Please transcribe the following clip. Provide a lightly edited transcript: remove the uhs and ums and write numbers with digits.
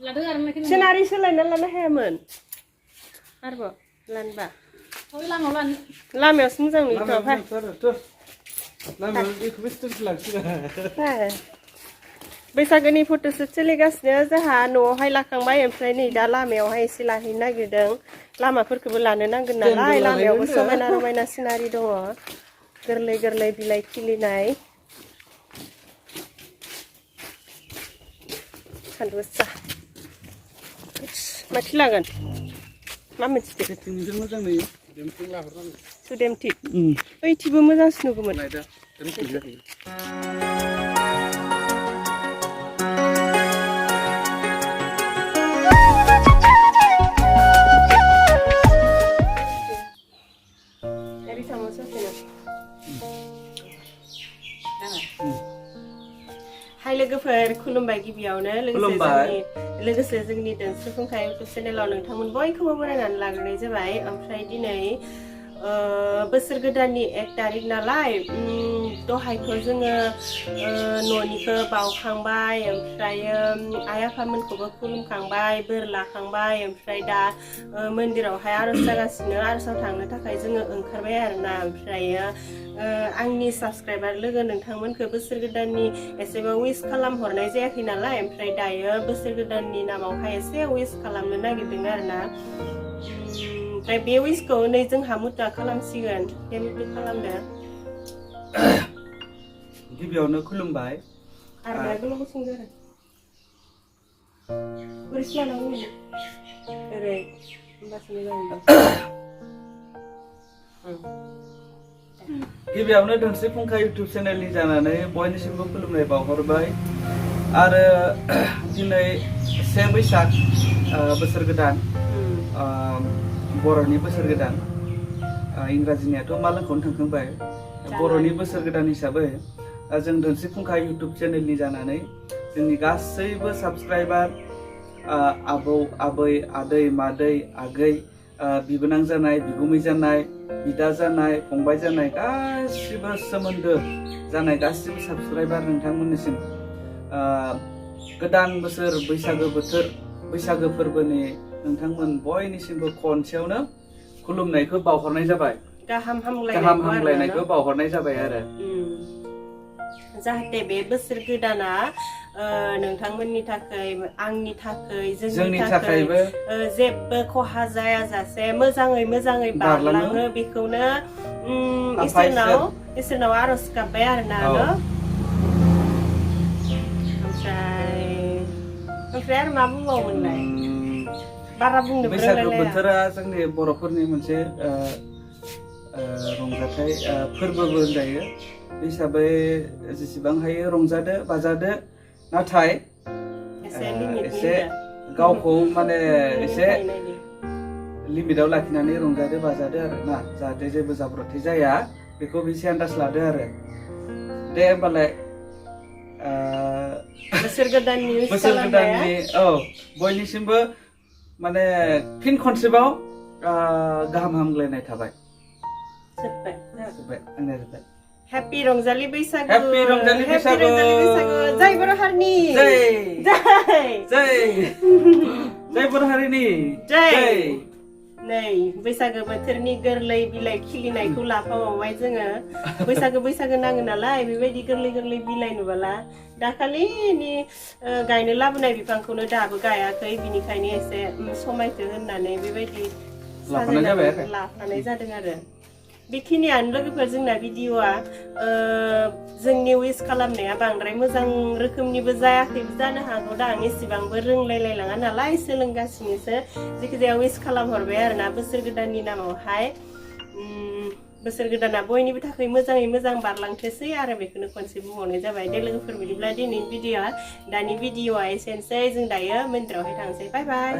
Senari selain lana hemen. Arbo, lanba. Lama semua ni tu apa? Lama itu mesti selesai. बैसागो नि photoshoot सोलिगासिनो जोंहा न'आवहाय लाखांबाय ओमफ्राय नै दा लामायावहाय एसे लाहैनो नागिरदों लामाफोरखौबो लानो नांगोन नालाय लामायावबो समायना रमायना सिनारि दङ गोरलै गोरलै बिलाइ खिलिनाय सान्दुं गोसा मा खिलागोन मा मोनसे मोजां नुयो देमथिं लाहरनांगौ सुदेमथि ओइथिबो मोजांसिन नुगौमोन Hai लोगोफोर खुलुमबाय गिबियावनो लोगोसे जोंनि दामवnswi YouTube चेनेलाव नोंथांमोन बयखौबो बरायनानै लाग्रोनाय जाबाय ओमफ्राय दिनै बोसोर गोदाननि 1 तारिख नालाय दहायथ' जोङो न'निखौ बावखांबाय ओमफ्राय आइ आफामोनखौबो खुलुमखांबाय बोर लाखांबाय ओमफ्राय दा मन्दिरावहाय आरज जागासिनो आरजआव थांनो थाखाय जोङो ओंखारबाय आरोना ओमफ्राय आंनि साबस्क्राइबार लोगो नोंथांमोनखौ बोसोर गोदाननि एसेबो विश खालामहरनाय जायाखै नालाय ओमफ्राय दायो बोसोर गोदाननि नामावहाय एसे विश खालामनो नागिरदों आरोना ओमफ्राय बे विशखौ नै जोंहा मुथा खालामसिगोन बे मुथा खालामदो गिबियावनो खुलुमबाय आरमायाबो गुसुंदो आरो बोरै लानांगौ ओरै होमबासो मोजां गिबियावनो दामवnswi YouTube चेनेलनि जानानै बयनिसिमबो खुलुमनाय बावहरबाय आरो दिनै 1 बैसाग बोसोर गोदान बर'नि बोसोर गोदान इंराजिनियाथ' मा लोंखौनो थांखांबाय बर'नि बोसोर गोदान हिसाबै जों दामवnswi YouTube चेनेलनि जानानै जोंनि गासैबो साबस्क्राइबार आबौ आबै आदै मादै आगै बिबोनां जानाय बिगुमै जानाय बिदा जानाय फंबाय जानाय गासिबो सोमोन्दो जानाय गासिबो साबस्क्राइबार नोंथांमोननिसिम गोदान बोसोर बैसागो बोथोर बैसागो फोरबोनि नोंथांमोन बयनिसिमबो खनसेयावनो खुलुमनायखौ बावहरनाय जाबाय गाहाम हामलायनायखौ बावहरनाय जाबाय आरो जाहाथे बे बोसोर गोदाना नोंथांमोननि थाखाय आंनि थाखाय जोंनि थाखायबो जेबो खहा जायाजासे मोजाङै बारलाङो बेखौनो इसोरनाव आरज गाबबाय आरोना ओमफ्राय आरो मा बुंबावोमोनलाय बारा बुंनो बैसागो बोथोरा जोंनि बर'फोरनि मोनसे रंजाथाइ फोरबोबो होनजायो हिसाबै जेसेबां हायो रंजादो बाजादो नाथाय एसे गावखौ माने एसे लिमिटआव लाखिनानै रंजादो बाजादो आरो ना जाहाथे जेबो जाब्रथाय जाया बेखौ एसे आन्दाज लादो आरो दे होमबालाय बोसोर गोदाननि बयनिसिमबो माने फिन खनसेबाव गाहाम हामलायनाय थाबाय Happy रंजालि बैसागु Happy रंजालि बैसागु जय बर' हारिनि जय बर' हारिनि नै बैसागो बोथोरनि गोरलै बिलाइ खिलिनायखौ लाफाबावबाय जोङो बैसागो नाङो नालाय बेबायदि गोरलै बिलाइ नुबाला दाखालिनि गायनो लाबोनाय बिफांखौनो दाबो गायाखै बिनिखायनो एसे समायथो होननानै बेबायदि लाफानाय जादों आरो बेखिनियानो लोगोफोर जोंना भिडिअआ जोंनि विश खालामनाया बांद्राय मोजां रोखोमनिबो जायाखैबो जानो हागौ दा आं एसेबांबो रोंलायलाङा नालाय सोलोंगासिनोसो जेखिजाया विश खालामहरबाय आरोना बोसोर गोदाननि नामावहाय बोसोर गोदाना बयनिबो थाखाय मोजाङै मोजां बारलांथोंसै आरो बेखौनो खनसे बुंहरनाय जाबाय दे लोगोफोर बिदिब्ला दानि भिडिअआ एसेनोसै जों दायो मन्दिरावहाय थांसै बाय बाय